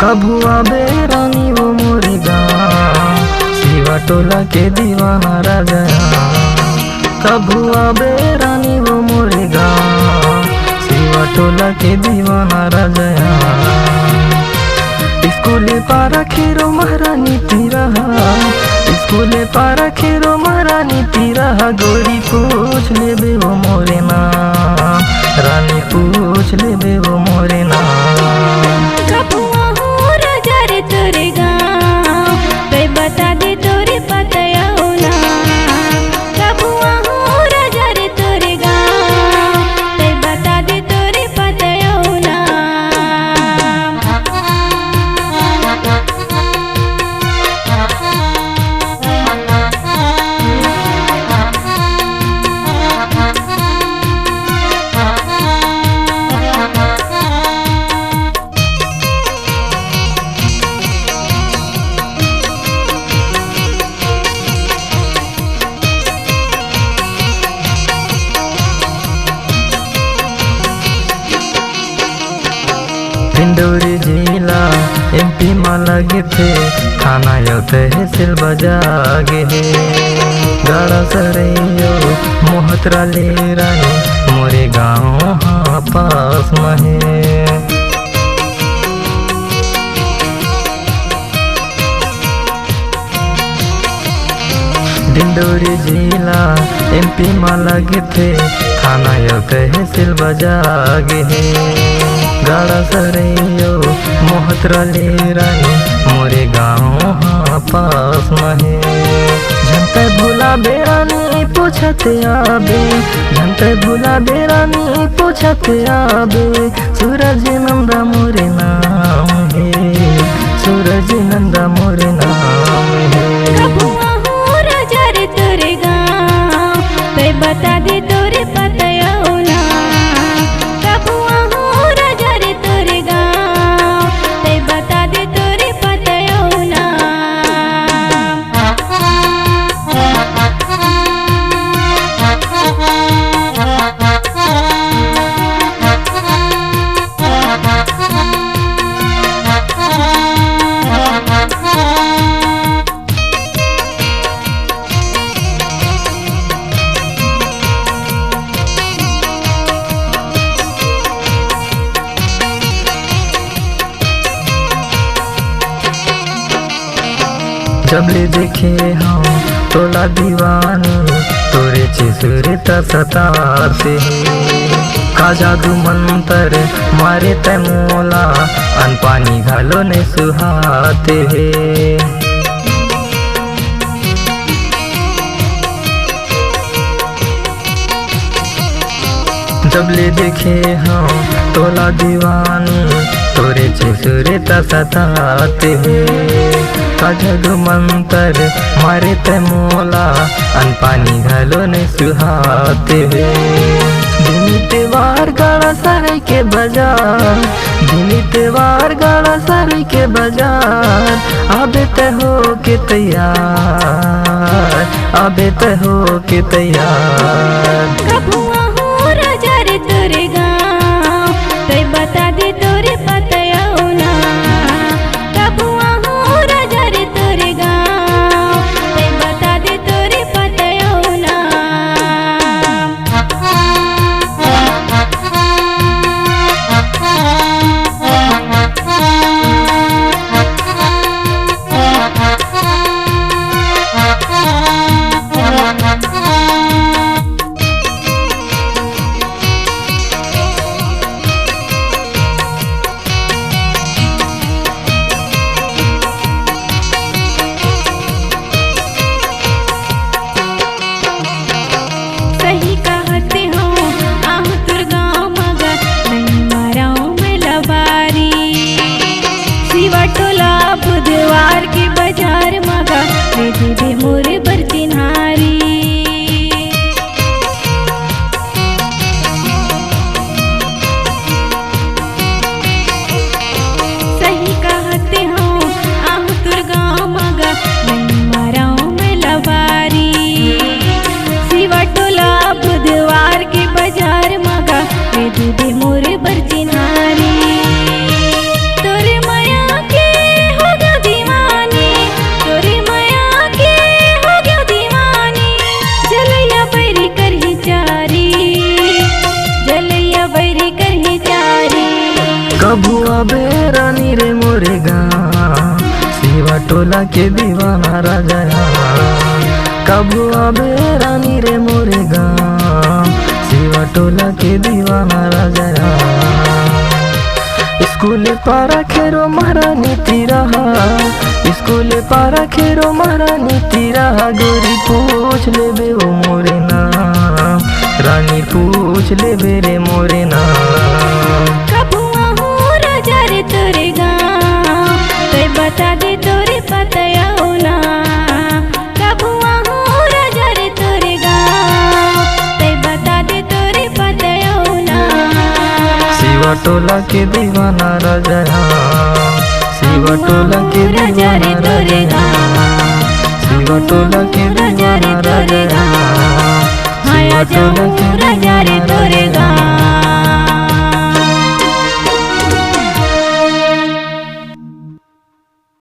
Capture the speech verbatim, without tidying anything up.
कभू आबे रानी वो मोरे गाँव, सिवा टोला के दीवाना राजा। कभू आबे रानी वो मोरे गाँव, सिवा टोला के दीवाना राजा। स्कूले पारा खेरो महारानी तीरा, स्कूले पारा खेरो महारानी तीरा, गोरी पूछ लेबे वो मोरे नाम, रानी पूछ लेबे वो मोरे नाम। कभुआ हो राजा रे तोरे गाँव, तै बता दे तोरे पतयौना। कभुआ हो राजा रे तोरे गाँव, तै बता दे तोरे पतयौना। डिंडोरी जिला एमपी म लगथे, थाना अउ तहसील बजा गे हे। गाड़ा सरई अउ मोहतरा ले रानी, मोरे गाँव ह पास म हे। डिंडोरी जिला एमपी म लगथे, थाना अउ तहसील बजा गे हे। गाड़ा सरई अउ मोहतरा ले रानी, मोरे गाँव ह पास म हे। झन तै भुलाबे रानी पूछत आबे, झन तै भुलाबे रानी पूछत आबे। सूरज नंदा मोरे नाम हे, सूरज नंदा मोरे नाम हे। कभुआ हो राजा रे तोरे गाँव, तै बता दे तोरे पतयौना। कभुआ हो राजा रे तोरे गाँव, तै बता दे तोरे पतयौना। जब ले देखे हँव तोला दीवानी, तोरे चेहरे त सताते हे। का जादू मंतर मारे तै मोला, अन पानी घलो नइ सुहाते हे। जब ले देखे हँव तोला दीवानी, तोरे चेहरे त सताते हे। का जादू मंतर मारे तै मोला, अन पानी घलो नइ सुहाते हे। दिन तिवार गाड़ा सरई के बजार, दिन तिवार गाड़ा सरई के बजार, आबे तै हो के तैयार, आबे तै हो के तैयार। कभुआ हो राजा रे तोरे गाँव, तै बता दे तोरे पतयौना। कभुआ हो राजा रे तोरे गाँव, तै बता दे तोरे पतयौना। सही कहते हो, आहूँ तोर गाँव मगर नहीं मारव मैं लबारी। सिवा टोला बुधवार के बजार मगर दे दीदी मोरे बर चिन्हारी। सही कहते हो, आहूँ तोर गाँव मगर नहीं मारव मैं लबारी। सिवा टोला बुधवार के बजार मगर दे दीदी मोरे बर चिन्हारी। तोरे मया के गाँव, सेवा टोला के दीवाना राजा। कभू आबे रानी रे मोरे गाँव, सेवा टोला के दीवाना राजा। स्कूल पारा खेरो महारानी तीरा, स्कूल पारा खेरो महारानी तीरा, गोरी पूछ लेबे ओ मोरे नाम, रानी पूछ लेबे रे मोरे नाम। कभू आहूँ राजा रे तोरे गाँव, तैं बता दे तोरे पता अउ नाम। कभू आहूँ राजा रे तोरे गाँव, तैं बता दे तोरे पता अउ नाम। सेवा टोला के दीवाना राजा, सेवा टोला के दीवाना राजा, सेवा टोला के दीवाना राजा, सेवा टोला के दीवाना राजा।